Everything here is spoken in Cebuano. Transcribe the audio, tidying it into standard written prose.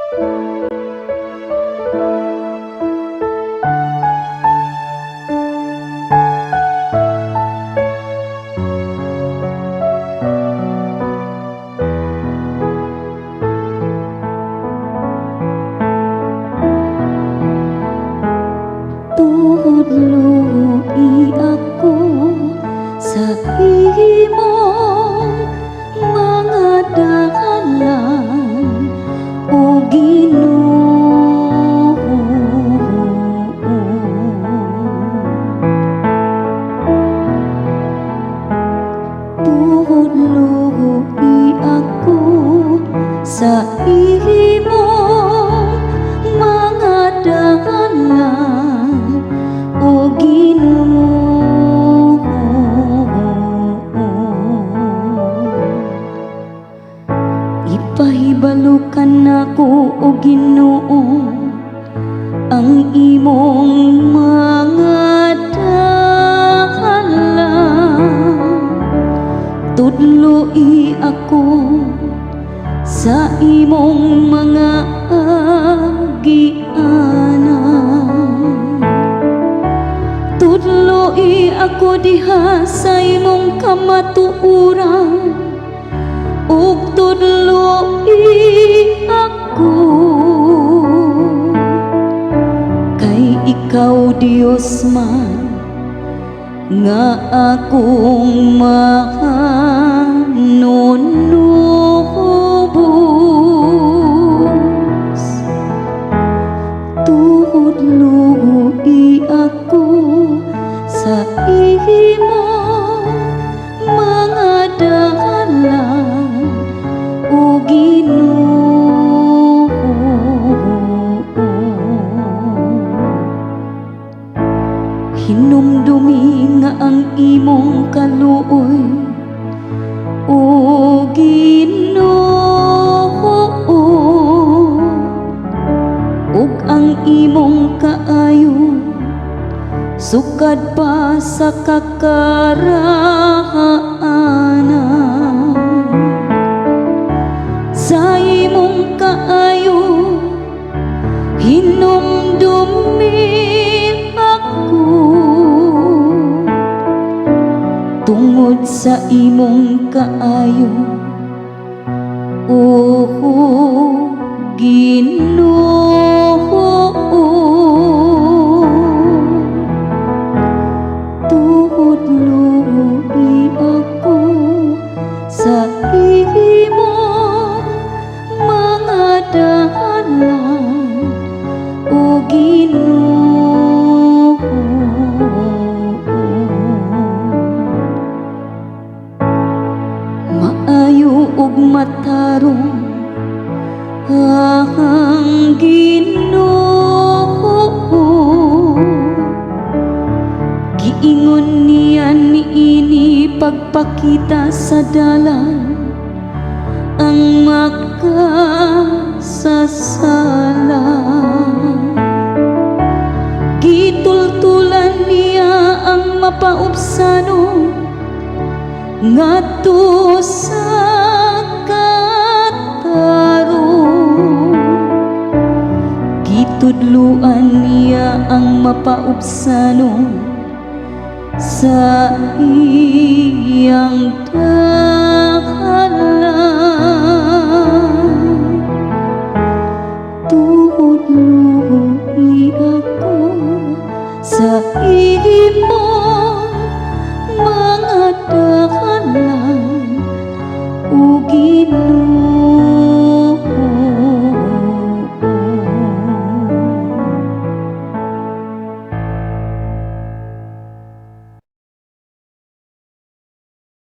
Tudloi ako sa imong mga dalan, o Ginoo. Tudloi ako sa imong mga dalan, o Ginoo. Ipahibalo kanako, o Ginoo, ang imong mga dalan. Tudloi ako sa imong mga agianan. Tudloi ako diha sa imong kamatuoran ug tudloi ako, kay ikaw Dios man nga akong manunubos. Tudloi ako sa imong mga dalan, o Ginoo. Hinumdumi nga ang imong kaluoy, o Ginoo, ug ang imong kaayo sukad pa sa kakaraanan. Sa imong kaayo hinumdumi ako, tungod sa imong kaayo, o Ginoo. Tudloi ako sa imong mga dalan, o Ginoo. Maayo ug matarong ang Ginoo, giingon niya niini pagpakita sa dalan ang makasasala. Gitultulan niya ang mapaubsanon ngadto sa katarong. Gitudluan niya ang mapaubsanon sa iyang dalan. Tudloi ako sa imong mga dalan, o Ginoo.